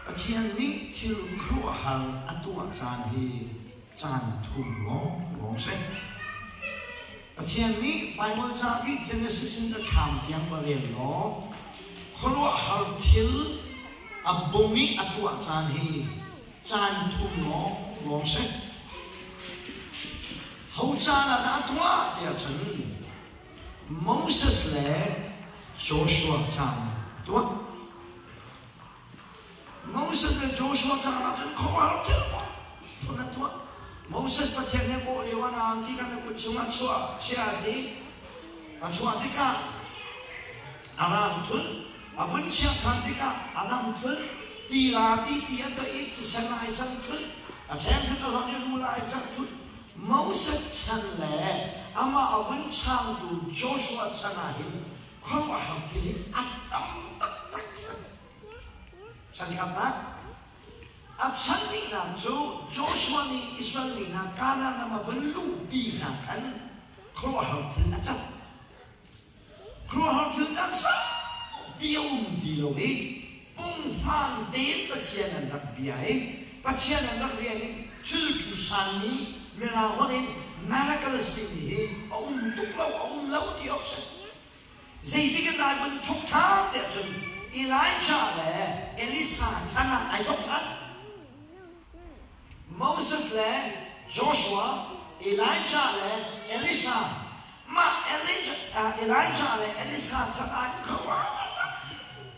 Pathian nih thil khuaruahhar a tuah caan hi caan thum lawnglawng si. Pathian nih Baibal ca khi Genesis in Biathlam tiang va rel law khuaruahhar thil a bung i a tuah caan hi caan thum lawnglawng si. Ho caan ah dah a tuah tiah cun Moses le Joshua caan ah a tuah. Moses le Joshua caan ah cun khuaruahhar thil phun a tuah. Moses Pathian nih a kawh lio ah na angki kha na kut chungah chuah chia a ti. A chuah tikah a rang thul, a vun chiah ṭhan tikah a dam thul, ti la ti ti a toih i thisen ai cang thul, a ṭheng thul a hlonh i rul ai cang thul. Moses chan le amah a vun changtu Joshua chan ah hin khuaruahhar thil hi a tam taktak cang. Chankhatnak a chan dihnak cu Joshua nih Israel mi hna Kanaan ram a vun luhpi hna khan khuaruahhar thil a cang. Khuaruahhar thil cang saupi a um ti lo i punghman tein Pathian an rak bia i Pathian an rak rian i thil ṭhu sanmi Mirang holh in miracles timi hi a um tuk lo, a um lo ti awk si. Zeitik in ai vun thok ṭhan tiah cun Elijah le Elisa chan ah ai thok ṭhan. Moses le Joshua, Elijah le Elisha, mah Elijah le Elisa chan ah khuaruahhar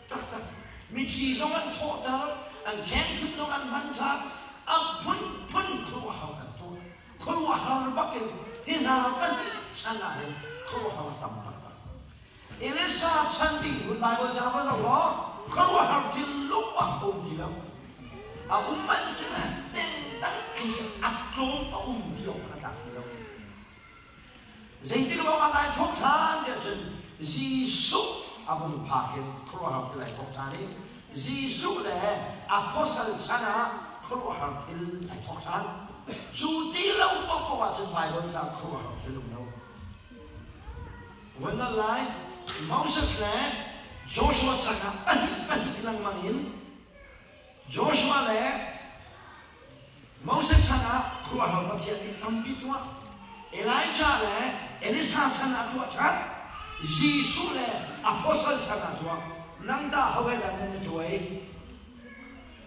taktak. Mithi zong an thawhter, an ṭhengṭhunh zong an hman ṭhan, a phunphun khuaruahhar an tuah. Khuaruahhar bakin hi hna pahnih chan ah hin khuaruahhar tam taktak. Elisa chan dih hun Bible ca va zoh law khuaruahhar thil lung ah a um ti lo. A um an si na deng dang khi si a tlawm a um ti awk a tlak ti lo. Zeitik lawng ah dai thawk ṭhan tiah cun Jesuh a vung phak in khuaruahhar thil ai thawk ṭhan i Jesuh le apostle chan ah khuaruahhar thil ai thawk ṭhan. Cu ti lo paohpaoh ahcun Baibal ca khuaruahhar thil um lo. Van nal lai Moses le Joshua chan ah pahnih pahnih lengmang in Joshua le Moses chan ah khuaruahhar Pathian nih tampi tuah. Elijah le Elisha chan ah tuah ṭhan. Jesuh le apostle chan ah tuah. Nang dah ho he dah nan i tuai?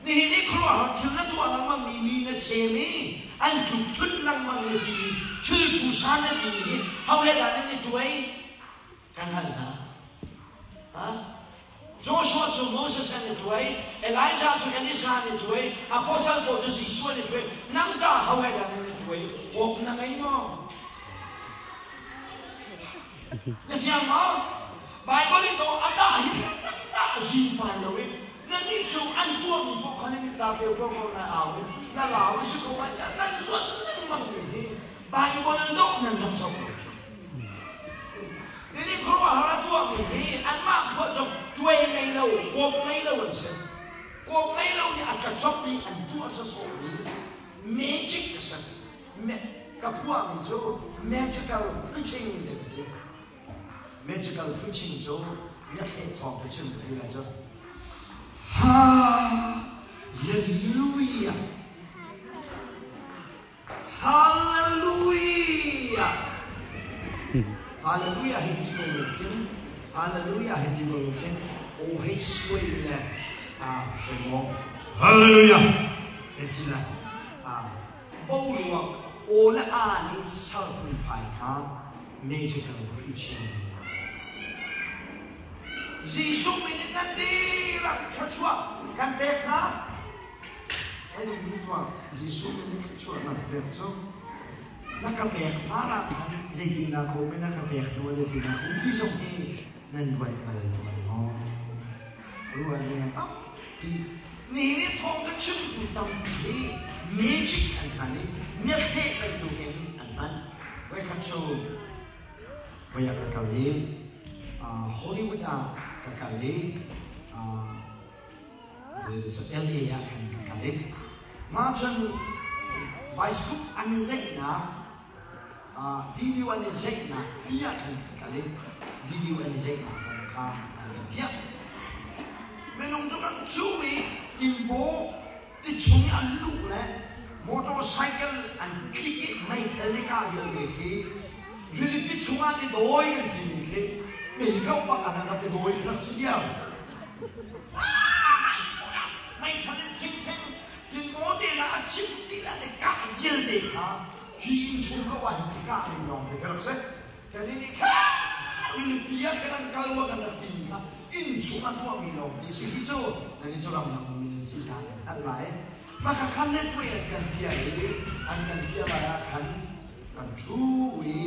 Nihin i khuaruahhar thil na tuah lengmang mi mi na chem i an tluk thun lengmang na timi thil thu san na timi hi ho he dah nan i tuai? Kan hal hna. Ha? Joshua cu Moses an i ṭuai, Elijah cu Elisha an i ṭuai, apostle pawl cu Jesuh an i ṭuai. Nang tah ho he dah nan i ṭuai? Awk na ngei maw? Na fiang maw? Baibal i dawh a dah hi nan dah zinpan lo i nannih cu an tuahmi paoh kha nan i tar keu ko ko na au i na lau i si ko lai nan luat lengmang mi hi Baibal dawh nan rak zoh lo cu. Nihin khuaruahhar a tuahmi hi anmah phuahcop ṭuai ngei lo, kawp ngei lo an si. Kawp ngei lo nih a tlacop i an tuah sawsawhmi magic a si. Ka phuahmi cu magical preaching ti ka ti. Magical preaching cu miathleh thawng ka chim ka ti lai cu. Hallelujah! Hallelujah! Hallelujah hei ti ko lo khin, Hallelujah hei ti ko lo khin, aw hei suai le hei maw Hallelujah hei ti le boruak aw le aa nih sal phunphai kha magical preaching. Jesuh min in nan dihlak thluachuah kan pek hna. Ai mi tuah Jesuh min in thluachuah na ka pek cu na ka pek hlan ah khan zeitin dah ka um i na ka pek hnu ah zeitin dah ka um ti zong hi nan ruat bal tawn maw? Ruah ding a tampi. Nihin i thawngṭha chimtu tampi hi magic an hman i miathleh bantukin an hman. Voikhat cu voi ah ka kal i Hollywood ah ka kal i LA ah khan ka kal i mah cun bicycle an i zeihnak video an i zeihnak pi ah khan kan kal i video an i zeihnak kong kha an kan piah. Minung cu kan cu i tinbaw chung i an luh le motorcycle an tlik i meithal i kah vialte khi rilipi chungah an i dawi kan timi khi meiko bak ah an rak i dawi khi rak si ziar. Meithal in thingtheng tinmaw te la a chim ti la le kah vialte kha hi innchung ko ah hin i kahmi lawng te khi rak si. Kan nih nih kha rilipi ah khan an kal rua kan rak timi kha innchung ah tuahmi lawng te si hi cu nan i cu ramdang ummi nan si caah nan hngalh lai. Mah kha khan le tuai an kan bia i an kan bia lai ah khan kan ṭhu i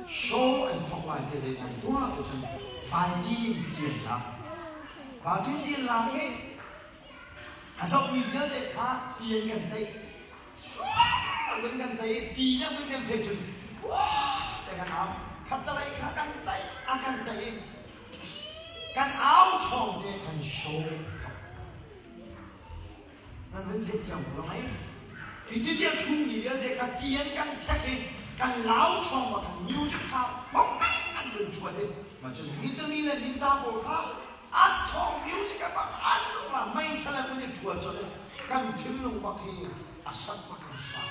show an thawk lai te zei nan tuah tu cun balṭin in ti an lak. Balṭin ti an lak i a zohmi vialte kha ti an kan teih. Sual kan tei i ti na vun kan thei cun te kan au. Khattalei kha kan tei a kan tei i kan au chawng te khan show an thawk. Nan vun theihthiam ko lo mei? Hi ti tiang chungmi vialte kha ti an kan thek i kan lau chawng ma kan music kha bong an vun chuat i ma cun mi le nita pawl kha a thawng music a bak an lung ah meithal an vun i ṭhua colh i kan thinlung bak hi a sat bak kan sa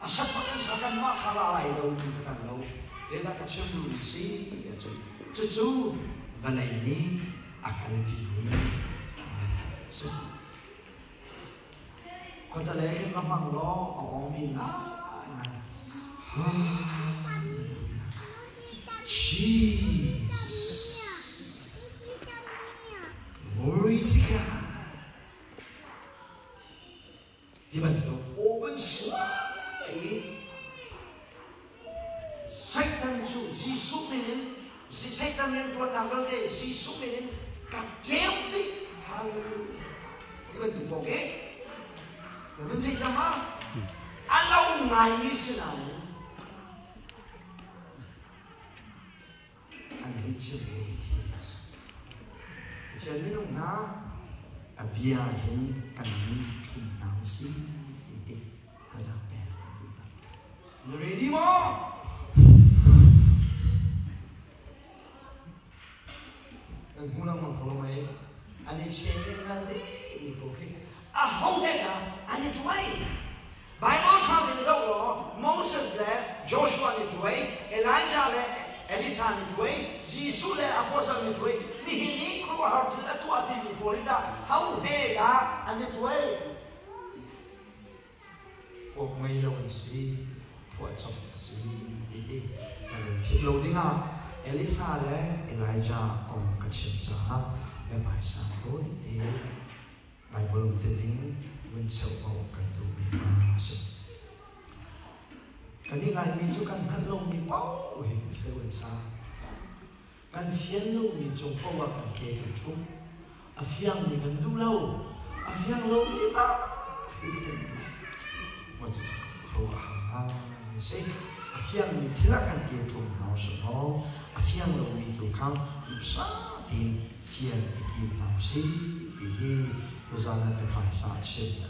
a sat bak kan sa kan mah kha ra lai lo ti kha kan lo zeidah ka chim duhmi si tiah cun cucu vawlei nih a kalpimi method a si. Khuatale khin va hmang law a awng min ngaingai. Hallelujah. Jesus. Glory to God. Ti bantuk aw suai i Satan cu Jesuh min in Satan rianṭuannak vialte Jesuh min in ka ṭem dih. Hallelujah. Ti bantuk bawk i na vun theih cang ma? A lo ngaimi sinain an hei chim ve khi a si. Pathian minung hna a bia hin kan nun ṭhum hna u sih ti hi thazaang pek ka duh hna. Na ready maw? Nan hmu lengmang ko lo mei? An i chain in ngal dih mi paoh khi a ho he dah an i cuai? Bible ṭha tein zoh law Moses le Joshua nih cuai, Elijah le Elisa nih cuai, Jesuh le apostle nih cuai, nihin i khuaruahhar thil a tuah timi pawl hi tah ho he dah an i cuai? Awk ngei lo an si, phuahcop a si ti hi na run philh lo dingah Elisa le Elijah kong ka chim caah biahmaisa tawite Baibal um te ding vun cheuh kan duhmi hna a si. Kannih Laimi cu kan hngalh lomi paoh hi kan seu an sa. Kan fian lomi cung paoh ah kan ke kan ṭhum. A fiangmi kan duh lo. A fiang lomi bak hi kan duh. Maw cu khuaruah a har ngaimi a si. A fiangmi thil ah kan ke ṭhum hna usih law a fiang lomi tu kha duhsah tein fian i tim hna usih ti hi tuzaan ah biahmaisa a chim.